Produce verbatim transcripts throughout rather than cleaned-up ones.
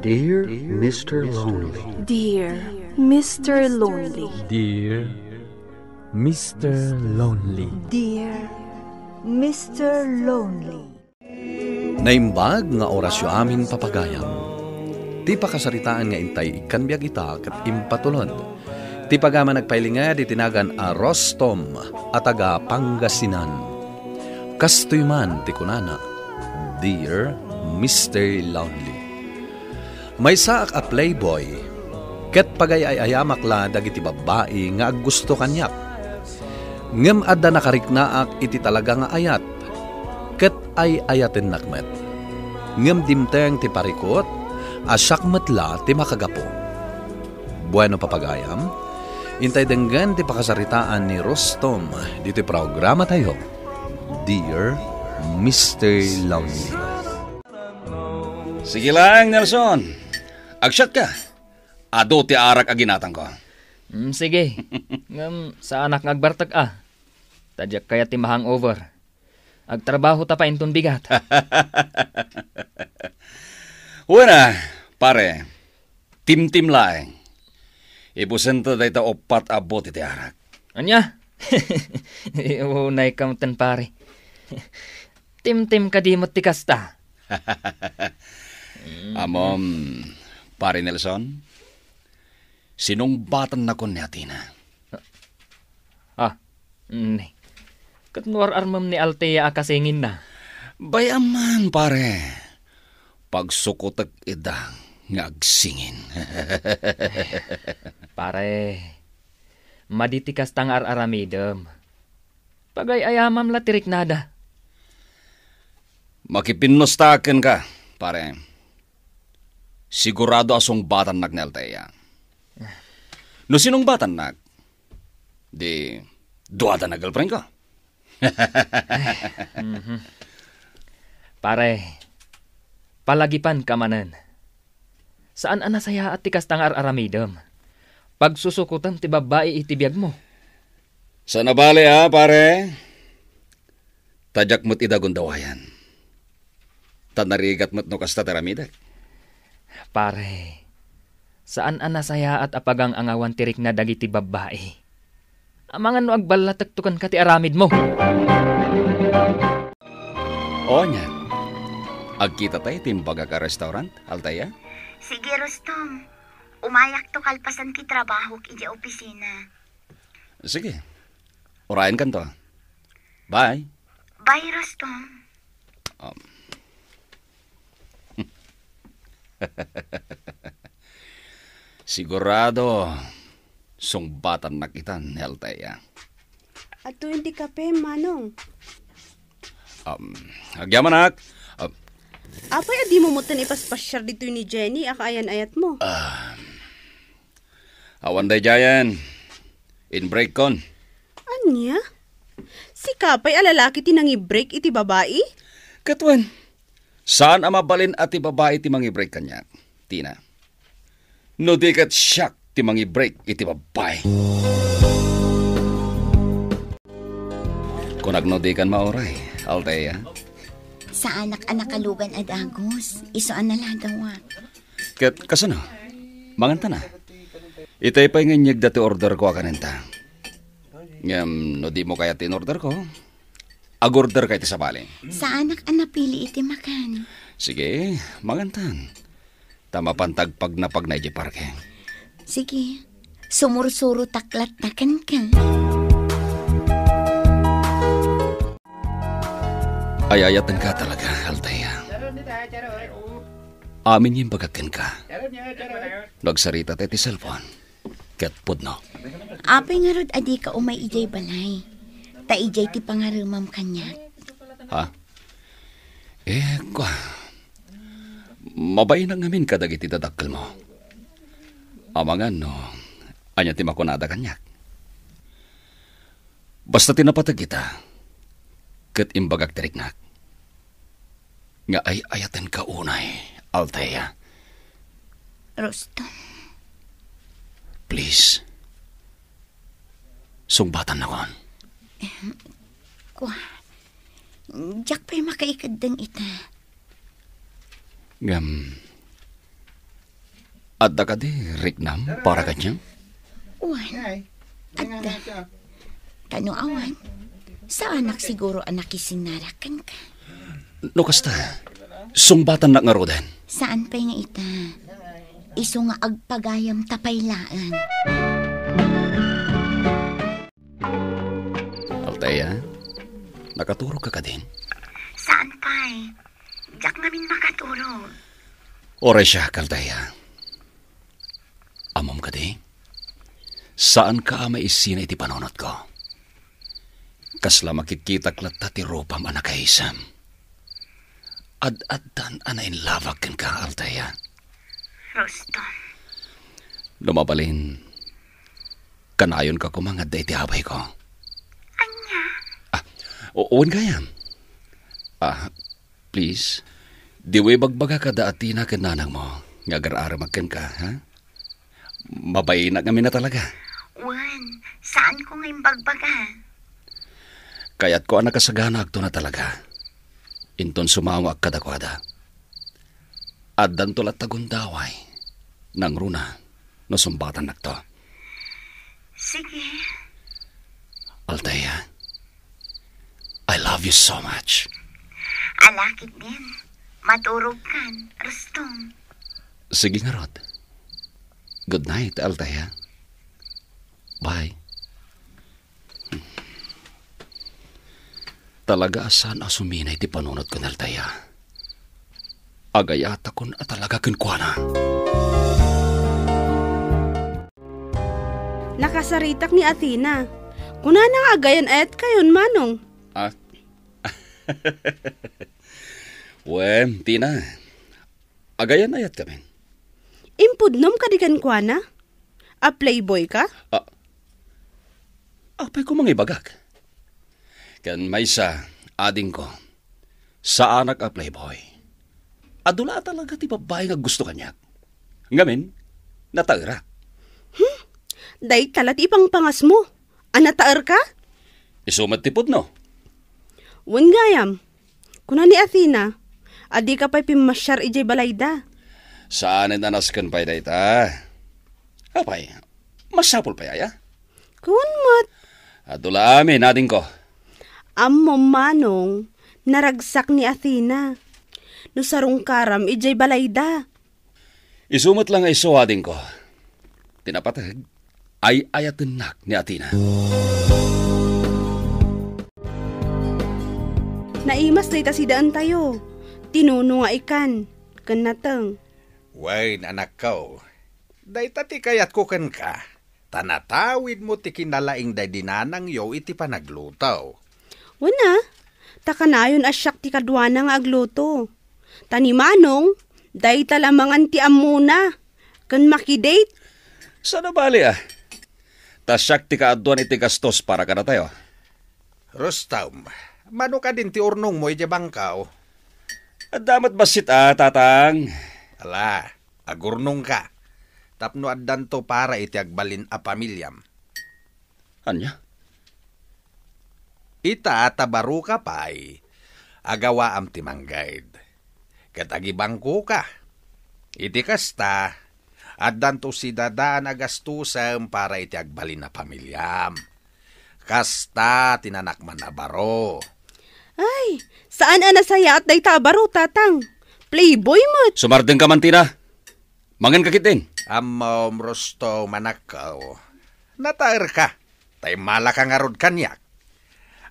Dear Mister Lonely. Dear Mister Lonely. Dear Mister Lonely. Dear Mister Lonely. Naimbag nga orasyo amin, papagayam. Ti pakasaritaan nga intay ikkan biag ita ket impatulod. Ti pagayam nagpailinged iti nagan a Rostom a taga Pangasinan. Kastoy man ti kunana, Dear Mister Lonely. Maysaak a playboy, ket pagay-ayamak la dagiti babbai nga aggusto kaniak. Ngem adda nakariknaak iti talaga nga ayat, ket ay-ayatennak met. Ngem dimteng ti parikut a siak met la ti makagapu. Bueno, papagayam, intay denggen ti pakasaritaan ni Rostom ditoy programatayo, Dear Mister Lonely. Sige lang, Nelson. Agsiat ka. Adu ti arak a ginatangko. Mm, sige. Ngem, saanak nga agbartek, a. Ta diak kayat ti ma-hangover. Agtrabaho ta pay inton bigat. Wen a, pare. Timtim laeng. Ibusenta dayta uppat a bote ti arak. Ania? Unay ka metten, pare. Timtim kadi met ti kasta? Ammom, pare Nelson, sinungbatannakon ni Athena. Ah, ni. Ket no ar-armem ni Althea a kasinginna? Bay-am man, pare. Pagsukotek ida nga agsingin. Pare, madi ti kasta nga ar-aramidem. Pagay-ayamam la ti riknada. Makipinnusta kenka, pare. Sigurado a sungbatannak ni Althea. No sinungbatannak, di duada nga girlfriendko. Mhm. Pare, palagipanka manen. Saan a nasayaat ti kasta nga ar-aramidem. Pagsusukotem ti babbai iti biagmo. Saan a bale, a, pare. Ta diak met ida gundawayan. Ta narigat met no kasta ti aramidek. Pare, saan a nasayaat a pagang-angawan ti rikna dagiti babbai. Amangan no agballatekto kenka ti aramidmo. O, ania? Agkitatayo iti imbagak a restaurant, Althea? Sige, Rostom. Umayakto kalpasan ti trabahok idiay opisina. Sige. Urayenkanto. Bye. Bye, Rostom. Um. Sigurado, sungbatannak ita ni Althea. Adtoyen ti kape, Manong. Um, agyamanak. Um, Apay a dimo metten ipaspasiar ditoy ni Jenny a kaayan-ayatmo? Ah, awan daydiayen. Inbreakkon. Ania? Sika pay a lalaki ti nangibreak iti babai? Ket wen, saan a mabalin a ti babai ti mangibreak kaniak, Tina. No di ket siak ti mangibreak iti babai. Kunak no dikan mauray, Althea. Saanak a nakalugan a dagus, isu a nalagawak. Ket kasano? Mangantana. Itay pay nga inyegda ti orderko a kanenta. Ngem no dimo kayat ti in-orderko, ag-orderka iti sabali. Saanak a napili iti makan. Sige, mangantan. Ta mapanta agpagnapagna idiay parke. Sige. Sumursurotak latta kenka. Ay-ayatenka talaga, Althea. Amin nga imbagak kenka. No agsarita tayo ti cellphone, ket pudno. Apay ngarud a dika umay idiay balay? Ta idiay ti pangaremam kaniak. Ha? Eh, kua. Mabainak ngamin kadagiti dadakkelmo. Amangan no ania ti makunada kaniak. Basta ti napateg ita, ket imbagak ti riknak nga ay-ayatenka unay, Althea. Rostom. Please. Sungbatannakon. Kua, diak pay makaikeddeng ita. Ngem, Adda kadi riknam para kaniak? Wen, adda. Tano awan, saanak siguro a nakisinnarak kenka. No kasta, sungbatannak ngaruden. Saan pay nga ita. Isu nga agpagayam ta pay laeng. Althea, nakaturogka kadin? Saan pay? Diak ngamin makaturog. Uray siak, Althea. Ammom kadi? Saanka a maisina iti panunotko. Kasla makitkitak latta ti rupam a nakaisem. Ad-addan a nainlabak kenka, Althea. Rustom. No mabalin, kanayonka koma nga adda iti abayko. Ania? Ah, o-, wen gayam. Ah, please, diyo ibagbaga kada Athena ken nanangmo nga agar-aremak kenka, ha? Mabainak ngamin a talaga. Wen, saanko nga imbagbaga. Kayatko a nakasaganaakton a talaga. Inton sumangoak kadakuada. Addanto latta gundaway. Nangruna, no sumbatannakto. Sige. Althea, I love you so much. Ala ketdin. Maturogkan, Rustom. Sige ngarud. Good night, Althea. Bye. Talaga a saan a suminay ti panunotko, Althea. Agayatakon a talaga kenkuana. Nakasaritak ni Athena. Kunana nga agayan-ayatkayon, Manong. Ah? Wen, Tina. Agayan-ayatkamin. Impudnom kadi kenkuana? A playboy ka? Ah, apay ko mangibagak? Ken maysa, adingko, saanak a playboy. Adu la a talaga ti babbai nga gusto kaniak. Ngamin, nataerak. Hmm? Dayta la ti ipangpangasmo. A nataerka? Isu met ti pudno. Wen gayam. Kuna ni Athena, a dika pay pimmasiar idiay balayda. Saanen a nasken pay dayta. Apay, masapul pay aya? Kun met. Adu la amin, adingko. Ammom, Manong, naragsak ni Athena. No sarungkaram idiay balayda. Isu met la nga isu, adingko. Ti napateg, ay-ayatennak ni Athena. Naimas dayta sidaentayo. Ti nuno nga ikan, ken nateng. Wen, anakko, dayta ti kayatko kenka. Ta natawidmo ti kinalaing daydi nanangyo iti panagluto. Wen a, ta kanayon a siak ti kaduana nga agluto. Ta ni Manong, dayta la mangan ti ammona, ken makidate. Saan a bali a. Ta siak ti kaaduan iti gastos para kadatayo. Rustom, mano kadin ti urnongmo idiay bangkaw? Adda met bassit a, Tatang. Ala, agurnongka, tapno addanto para iti agbalin a pamiliam. Ania? Ita ta baroka pay, agawaam ti mangged. Ket agibangkoka. Iti kasta, addanto sidadaan a gastosem para iti agbalin a pamiliam. Kasta ti nanakman a baro. Ay, saan a nasayaat dayta a baro, Tatang. Playboy met. Sumardengka man, Tina. Manganka ketdin. Ammom, Rustom, anakko. Nataerka. Ta immalaka ngarud kaniak.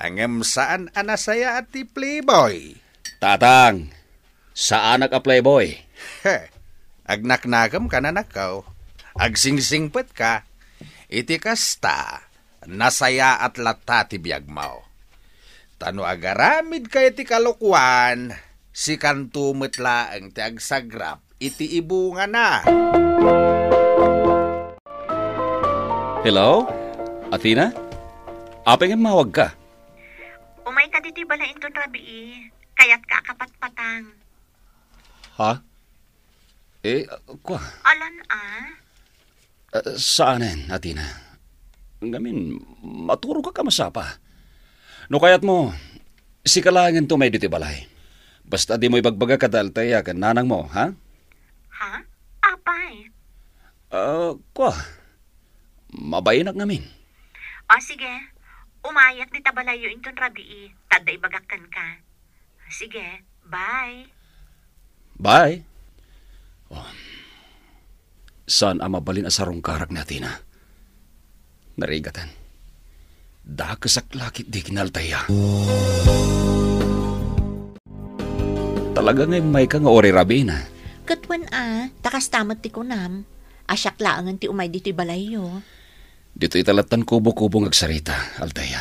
Ngem saan a nasayaat ti playboy. Tatang, saanak a playboy. He, agnaknakemka, anakko. Agsingsingpetka. Iti kasta, nasayaat latta ti biagmo. Ta no agaramidka iti kalokuan, sikanto met laeng ti agsagrap iti ibungana. Hello? Athena? Apay nga mawagka? Umayka ditoy balay inton rabii. Kayatka a kapatpatang. Ha? Eh, kua? Alan a? Ah, saanen, Athena. Ngamin, maturogka a masapa. No kayatmo, sika laengen tumay ditoy balay. Basta dimo ibagbaga kada Althea ken nanangmo, ha? Ha? Apay? Ah, kua, mabainak ngamin. O, sige. Umayak dita balayyo inton rabii, ta adda ibagak kenka. Sige, bye. Bye. Oh. Saan a mabalin a sarungkarak ni Athena? Narigaten. Dakesak la ketdi ken ni Althea. Talaga nga immayka nga uray rabiina. Ket wen a, ta kasta met ti kunam, a siak laengen ti umay ditoy balayyo. Ditoy ta lattan kubo-kubo nga agsarita, Althea.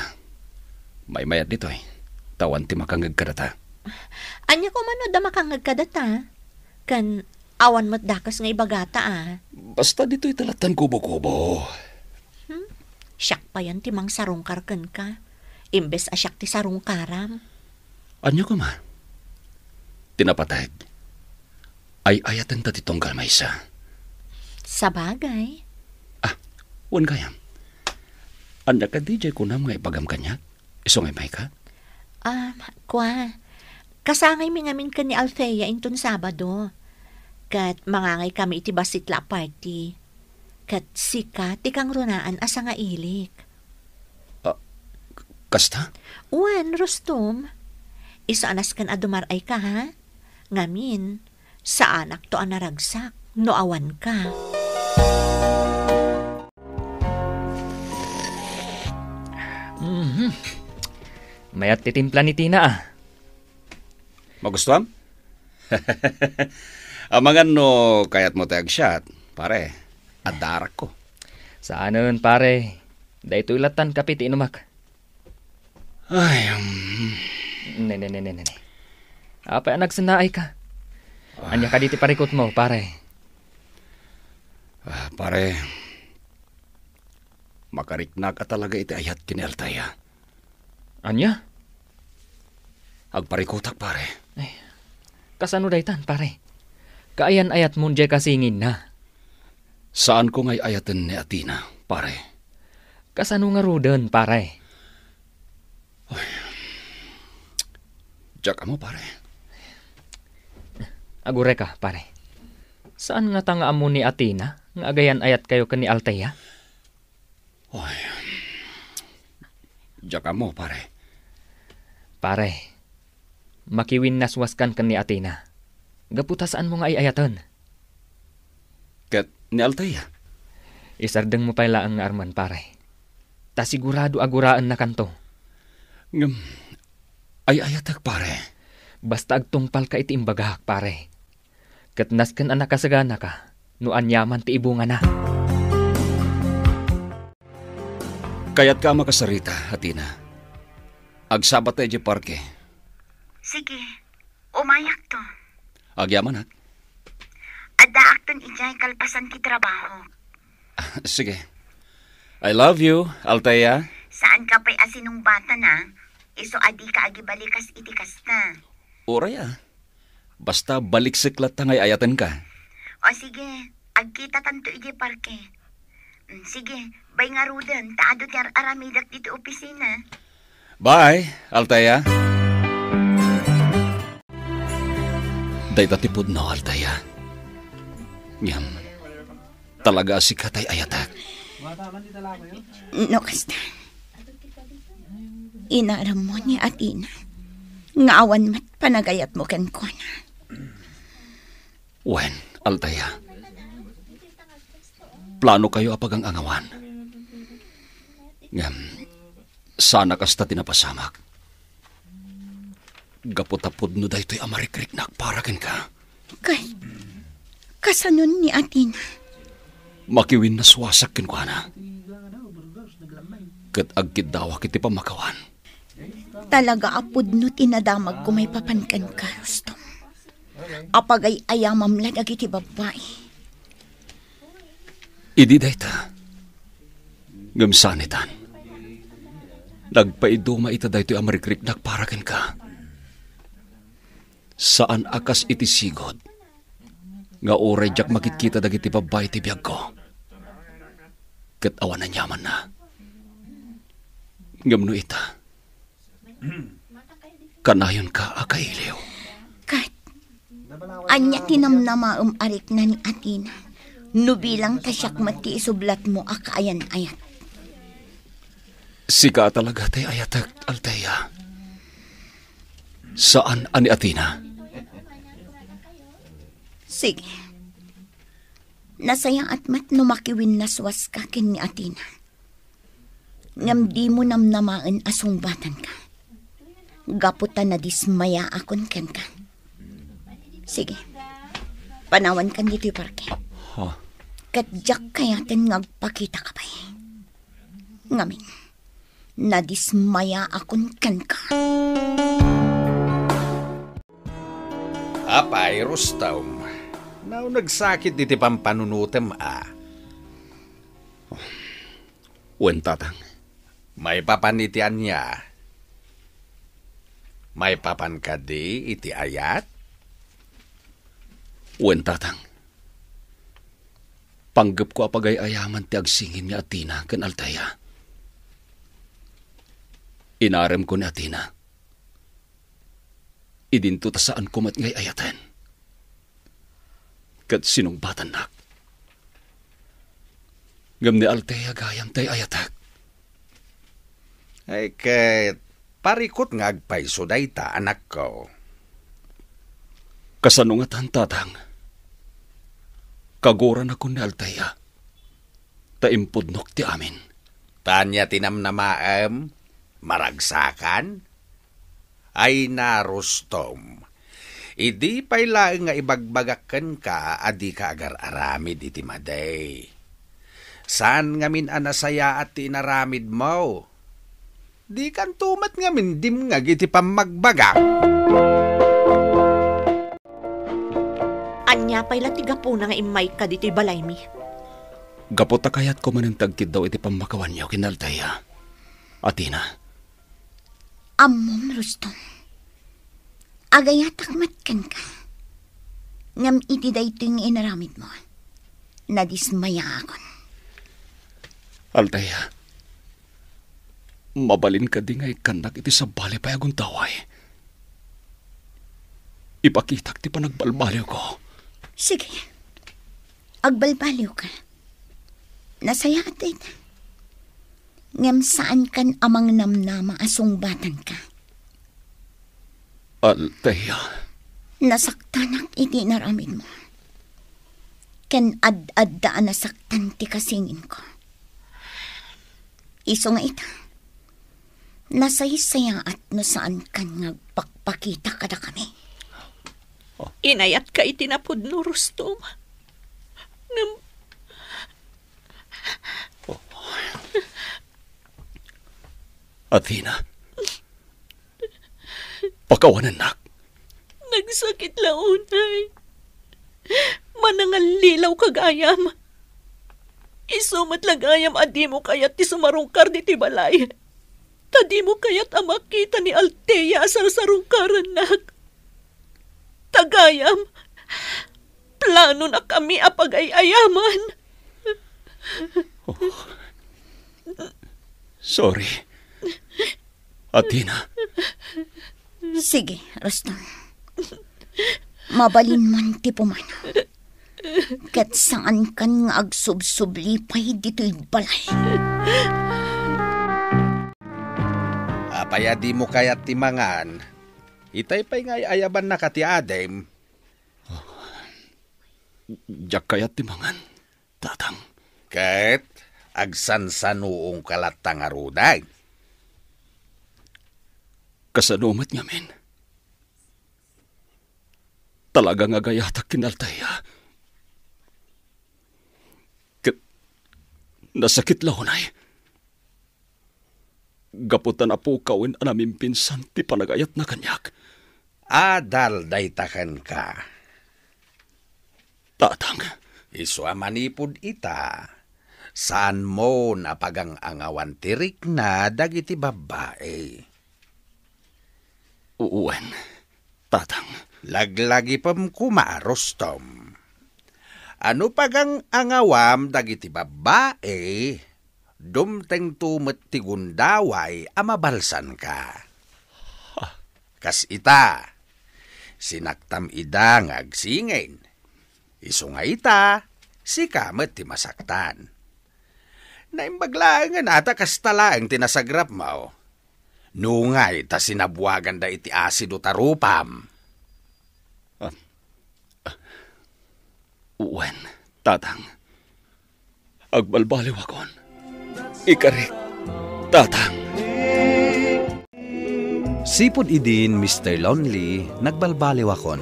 Maymayat ditoy, ta awan ti makangngeg kadata. Ania koma no adda makangngeg kadata? Ken awan met dakes nga ibagata a. Basta ditoy ta lattan kubo-kubo. Hmm? Siak payen ti mangsarungkar kenka, imbes a siak ti sarungkaram. Ania koma? Ti napateg, ay-ayatenta ti tunggal maysa. Sabagay. Ah, wen gayam. Ania kadi jay kunam nga ipagam kaniak? Isu nga immayka? Ah, kua, kasangaymi ngamin ken ni Althea inton Sabado. Ket mangangaykami iti bassit la a party. Ket sika ti kangrunaan a sangailik. Ah, k-, kasta? Wen, Rustom. Isu a nasken a dumar-ayka, ha? Ngamin, saanakto a naragsak no awanka. Mhm. Mayat ti timpla ni Tina, ah. Magustuam? Amangan no kayatmo ti agsiat, pare. Adda arakko. Saanen, pare. Daytoy lattan kape ti inumak. Ay, um. Ne, ne, ne, ne, ne, ne. Apay a nagsennaayka? Ah. Ania kadi ti parikutmo, pare? Ah, pare. Makariknak a talaga iti ayat ken ni Althea. Ania? Agparikutak, pare. Ay, kasano daytan, pare? Kaayan-ayatmon diay kasinginna. Saanko nga ay-ayaten ni Athena, pare. Kasano ngaruden, pare? Ay, diak ammo, pare. Agurayka, pare. Saan ngata nga ammo ni Athena nga agayan-ayatkayo ken ni Althea? Ay, diak ammo, pare. Pare, makiwinnaswaskan ken ni Athena. Gapu ta saanmo nga ay-ayaten. Ket ni Althea? Isardengmo pay laeng nga armen, pare. Ta sigurado a guraennakanto. Ngem, ay-ayatek, pare. Basta agtungpalka iti imbagak, pare. Ket nasken a nakasaganaka no aniaman ti ibungana. Kayatka a makasarita, Athena? Agsabata idiay parke. Sige, umayakto. Agyamanak. Addaakton idiay kalpasan ti trabaho. Sige. I love you, Althea. Saanka pay a sinungbatan, a? Isu a dika agibalikas iti kasta. Uray, a. Basta baliksek latta nga ay-ayatenka. O sige, agkitatanto idiay parke. Mm, sige, bye ngaruden, ta adu ti ar-aramidek ditoy opisina. Bye, Althea. Dayta ti pudno, Althea. Ngem, talaga a sika tay ayatek. No kasta, inarammo ni Athena nga awan met panagayatmo kenkuana. Wen, Althea. Planokayo a pagang-angawan. Ngem, saan a kasta ti napasamak. Gapu ta pudno daytoy a marikriknak para kenka. Kay, kasanon ni Athena? Makiwinnaswasak kenkuana. Ket agkiddawak iti pammakawan. Talaga a pudno ti nadamagko maipapan kenka, Rustom. Apagay-ayamam la dagiti babbai. Idi dayta. Ngem saan itan. Nagpaiduma ita daytoy a marikriknak para kenka. Saan a kas iti sigud nga uray diak makitkita dagiti babbai ti biagko. Ket awan aniamanna. Ngem no ita, kanayonka a kailiw. Ket ania ti namnamaem a rikna ni Athena? No bilang ta siak met ti isublatmo a kaayan-ayat. Sika talaga ti ayatek, Althea. Saan a ni Athena. Sige. Nasayaat met no makiwinnaswaska ken ni Athena. Ngem dimo namnamaen a sungbatanka. Gapu ta nadismayaakon kenka. Sige. Panawankan ditoy parke. Ha? Ket diak kayaten nga agpakitaka pay. Ngamin, nadismayaakon kenka. Apay, Rustom, nauneg sakit iti pampanunotem a. Wen, Tatang. Maipapan iti ania? Maipapan kadi iti ayat? Wen, Tatang. Panggepko a pagay-ayaman ti agsingin ni Athena ken Althea. Inaremko ni Athena. Idinto ta saanko met nga ay-ayaten. Ket sinungbatannak. Ngem ni Althea gayam ti ay-ayatek. Ay, ket parikut nga agpayso dayta, anakko. Kasano ngatan, Tatang? Kaguranakon ni Althea. Ta impudnok ti amin. Ta ania ti namnamaem? Maragsakan? Ay na, Rustom, idi pay laeng nga ibagbagak kenka a dika agar-aramid iti madi. Saan ngamin a nasayaat ti inaramidmo. Dikanto met ngamin dimngeg iti pammagbagak. Ania pay la ti gapuna nga immayka ditoy balaymi? Gapu ta kayatko manen ti agkiddaw iti pammakawanyo ken Althea. Athena. Ammom, Rustom. Agayatak met kenka. Ngem iti daytoy nga inaramidmo, nadismayaakon. Althea, mabalin kadi nga ikkannak iti sabali pay a gundaway? Ipakitak ti panagbalbaliwko. Sige. Agbalbaliwka. Nasayaat dayta. Ngem saankan a mangnamnama a sungbatanka. Althea. Nasaktanak iti inaramidmo. Ken ad-adda a nasaktan ti kasinginko. Isu nga ita, nasaysayaat no saankan nga agpakpakita kadakami. Inayatka iti napudno, Rustom. Ngem Athena, pakawanennak. Nagsakit la unay. Manangallilaw ka gayam. Isu met la gayam a dimo kayat ti sumarungkar ditoy balay. Ta dimo kayat a makita ni Althea a sarsarungkarannak. Ta gayam, planona kami a pagay-ayaman. Oh. Sorry. Athena. Sige, Rustom. Mabalinmon ti pumanaw. Ket saankan nga agsubsubli pay ditoy balay. Apay a dimo kayat ti mangan? Itay pay nga ay-ayabannaka ti adim. Diak kayat ti mangan, Tatang. Ket agsansanuongka latta ngaruden. Kasano met ngamin? Talaga nga agayatak ken Althea. Ket nasakit la unay. Gapu ta napukawen a namimpinsan ti panagayatna kaniak. Adal dayta kenka. Tatang. Isu a manipud ita, saanmon a pagang-angawan ti rikna dagiti babbai. Wen, Tatang. Laglagipem koma, Rustom. A no pagang-angawam dagiti babbai, dumtengto met ti gundaway a mabalsanka. Ha? Kas ita, sinaktam ida nga agsingin. Isu nga ita, Sika met ti masaktan. Naimbag laengen a ta kasta laeng ti nasagrapmo. Nungay ta sinabuaganda iti asido ta rupam. Ah, ah, wen, Tatang. Agbalbaliwakon. Ikarik, Tatang. Sipud idin, Mister Lonely, nagbalbaliwakon.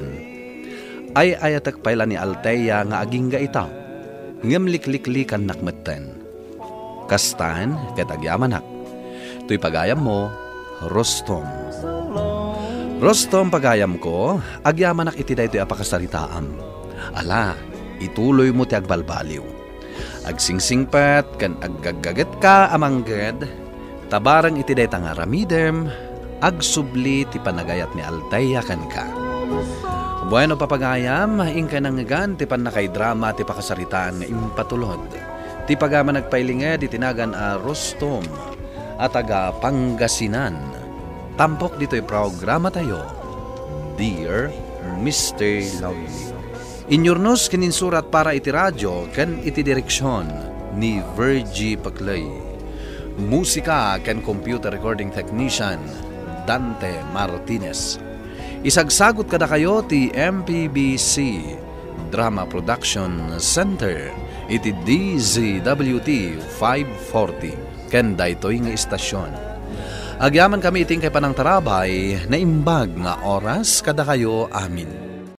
Ay-ayatek pay la ni Althea nga agingga ita, ngem likliklikannak metten. Kastan ket agyamanak. Toy pagayammo, Rustom. Rustom, pagayamko, agyamanak iti daytoy a pakasaritaam. Ala, ituloymo ti agbalbaliw. Agsingsingpet ken aggaggagetka a mangged, ta bareng iti dayta nga aramidem, agsubli ti panagayat ni Althea kenka. Bueno, papagayam, inkay nangngegan ti pannakaidrama ti pakasaritaan nga impatulod. Ti pagayam a nagpailinged iti nagan a Rustom a taga Pangasinan. Tampok ditoy programatayo, Dear Mister Lonely. Inyurnos ken insurat para iti radio ken iti direksion ni Virgie Paclay. Musika ken computer recording technician, Dante Martinez. Isagsagut kadakayo ti M P B C Drama Production Center iti D Z W T five forty ken daytoy nga istasyon. Agyamankami iti inkay panangtarabay, naimbag nga oras kadakayo amin.